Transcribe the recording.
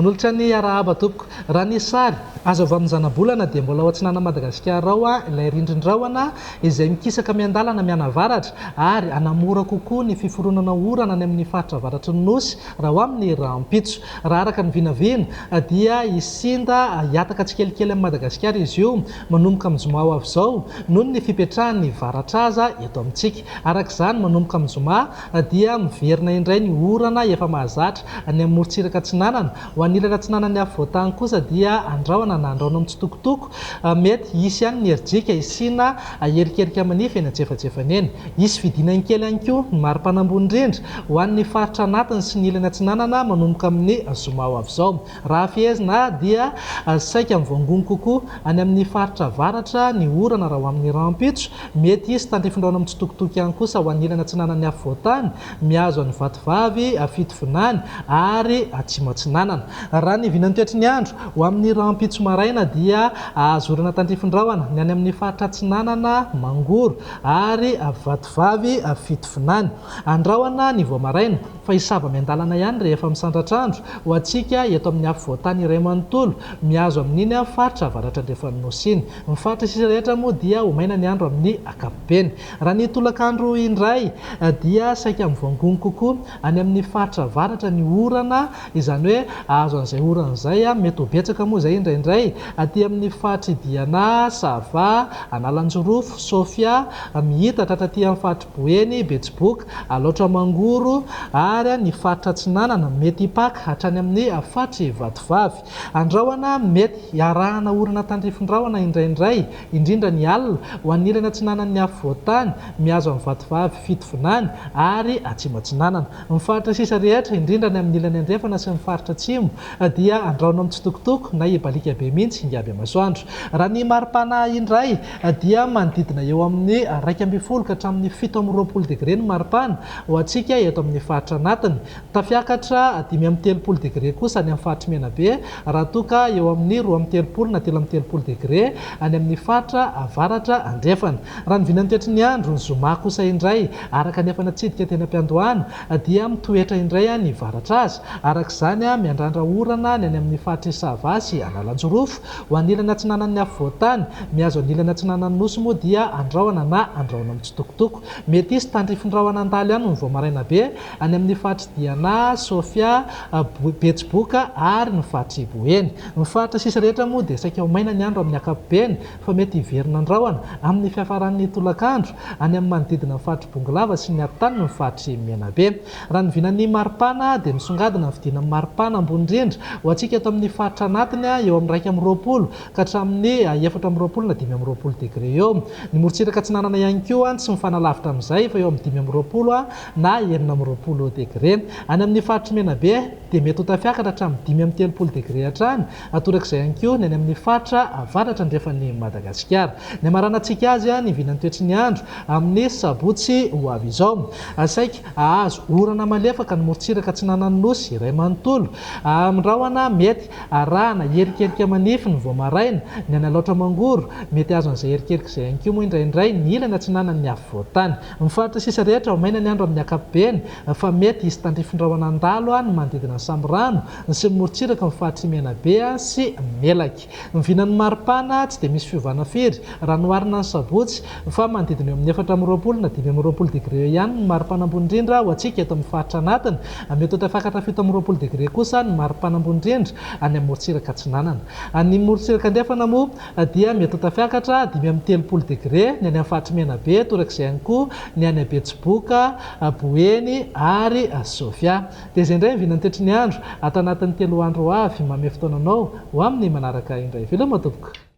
Manolotra ny arahaba tompoko. Raha ny sary azo avy amin'ny zanabolana dia mbola ao atsinanan'i Madagasikara ao ilay rindrin-drahona izay mikisaka miandalana mianavaratra ary hanamora kokoa ny fiforonana orana any amin'ny faritra avaratry ny Nosy raha ho amin'ny rahampitso. Raha araka ny vinavina dia hisinda hihataka tsikelikely amin'i Madagasikara izy io manomboka amin'ny zoma ho avy izao noho ny fipetrahan'ny varatraza eto amintsika. Araka izany, manomboka amin'ny zoma dia miverina indray ny orana efa mahazatra any amin'ny morontsiraka atsinanana. Ho an'ny ilany atsinanan'ny afovoantany kosa dia andrahona na andrahona mitsitokotoko. Mety hisy ihany ny herijika hisiana erikerika manify eny antsefajefany eny. Hisy fidinany kely ihany koa ny maripana ambony indrindra ho an'ny faritra anatiny sy ny ilany atsinanana manomboka amin'ny zoma ho avy izao. Raha fehezina dia saika mivoangono kokoa any amin'ny faritra avaratra ny orana raha ho amin'ny rahampitso. Mety hisy tandrifindraona mitsitokotoko ihany kosa ho an'ny ilany atsinanan'ny afovoantany, mihazo an'i Vatovavy, Fitovinany ary Atsimo Atsinanana. Raha ny vinan'ny toetry ny andro, ho amin'ny rahampitso maraina dia hahazo orana tandrifindrahona ny any amin'ny faritra atsinanana, Mangoro, ary Vatovavy, Fitovinany. Andrahona ny vao maraina, fa hisava miandalana ihany rehefa misandratr'andro, ho antsika eto amin'ny afovoantany iray manontolo, mihazo amin'iny faritra avaratra andrefan'ny Nosy iny. Ny faritra sisa rehetra moa dia ho maina ny andro amin'ny ankapobeny. Raha ny tolakandro indray dia saika mivoangono kokoa any amin'ny faritra avaratra ny orana, izany hoe hahazo an'izay orana izay, mety ho betsaka moa izay indraindray, aty amin'ny faritr'i Diana, Sava, Analanjirofo, Sofia, miitatra hatraty amin'ny faritr'i Boeny, Betsiboka, Alaotra Mangoro ary ny faritra Atsinanana, mety hipaka hatrany amin'ny faritr'i Vatovavy. Andrahona mety hiarahana orana tandrifin-drahona indraindray, indrindra ny alina, ho an'ny ilany atsinanan'ny afovoan-tany, mihazo an'i Vatovavy Fitovinany ary Atsimo Atsinanana. Ny faritra sisa rehetra, indrindra ny amin'ny ilany andrefana sy ny faritra atsimo, dia andrahona mitsitokotoko na hibaliaka be mihitsy ingaby masoandro. Raha ny maripana indray dia manodidina eo amin'ny 11 ka hatramin'ny 27 degre ny maripana ho antsika eto amin'ny faritra anatiny. Tafiakatra 35 degre kosa any amin'ny faritr'i Menabe raha toa ka eo amin'ny 32 na 33 degre any amin'ny faritra avaratra andrefana. Raha ny vinan'ny toetry ny andro, ny zoma kosa indray, araka ny efa natsidika teny am-piandohana, dia mitoetra indray ny varatra azy. Araka izany, miandrandra orana ny any amin'ny faritr'i Sava sy Analanjirofo. Ho an'ny ilany atsinanan'ny afovoan-tany, mihazo an'ny ilany atsinanan'ny Nosy moa dia andrahona na andrahona mitsitokotoko. Mety hisy tandrifin-drahona handalo ihany ny vao maraina be any amin'ny faritr'i Diana, Sofia, Betsiboka ary ny faritr'i Boeny. Ny faritra sisa rehetra moa dia saika ho maina ny andro amin'ny ankapobeny fa mety hiverina andrahona amin'ny fiafaran'ny tolakandro any amin'ny manodidina ny faritr'i Bongolava sy ny atitaniny ny faritr'i Menabe. Raha ny vinan'ny maripana dia misongadina ny fidinan'ny maripana ambony indrindra ho antsika eto amin'ny faritra anatiny eo amin'ny 21 ka hatramin'ny 24 na 25 degre eo. Ny morontsiraka atsinanana ihany koa tsy mifanalavitra amin'izay fa eo amin'ny 25 na 26 degre. Any amin'ny faritr'i Menabe dia mety ho tafiakatra hatramin'ny 35 degre hatrany, torak'izay ihany koa ny any amin'ny faritra avaratra andrefan'i Madagasikara. Ny hamaranantsika azy ny vinan'ny toetry ny andro amin'ny sabotsy ho avy izao. Saika hahazo orana malefaka ny morontsiraka atsinanan'ny Nosy iray manontolo. Amin'ny rahona mety arahana erikerika manify ny vao maraina, ny any Alaotra Mangoro mety hahazo an'izay erikerika izay ihany koa moa indraindray ny ilany atsinanan'ny afovoan-tany. Ny faritra sisa rehetra ho maina ny andro amin'ny ankapobeny fa mety hisy tandrifin-drahona handalo ny manodidina ny Sambirano sy ny morontsiraky ny faritr'i Menabe sy Melaky. Ny vinan'ny maripana tsy dia misy fiovana firy raha noharina ny sabotsy fa manodidina eo amin'ny 24 na 25 degre eo ihany ny maripana ambony indrindra ho antsika eto amin'ny faritra anatiny. Mety ho tafakatra 27 degre kosa ny maripana ambony indrindra any amin'ny morontsiraka atsinanana. Ny morontsiraka andrefana moa dia mety ho tafiakatra 35 degre ny any amin'ny faritr'i Menabe, torak'izay ihany koa ny any Betsiboka, Boeny ary Sofia. Dia izay indray ny vinan'ny toetry ny andro ato anatin'ny 3 andro ho avy. Manome fotoana anao ho amin'ny manaraka indray. Veloma tompoko.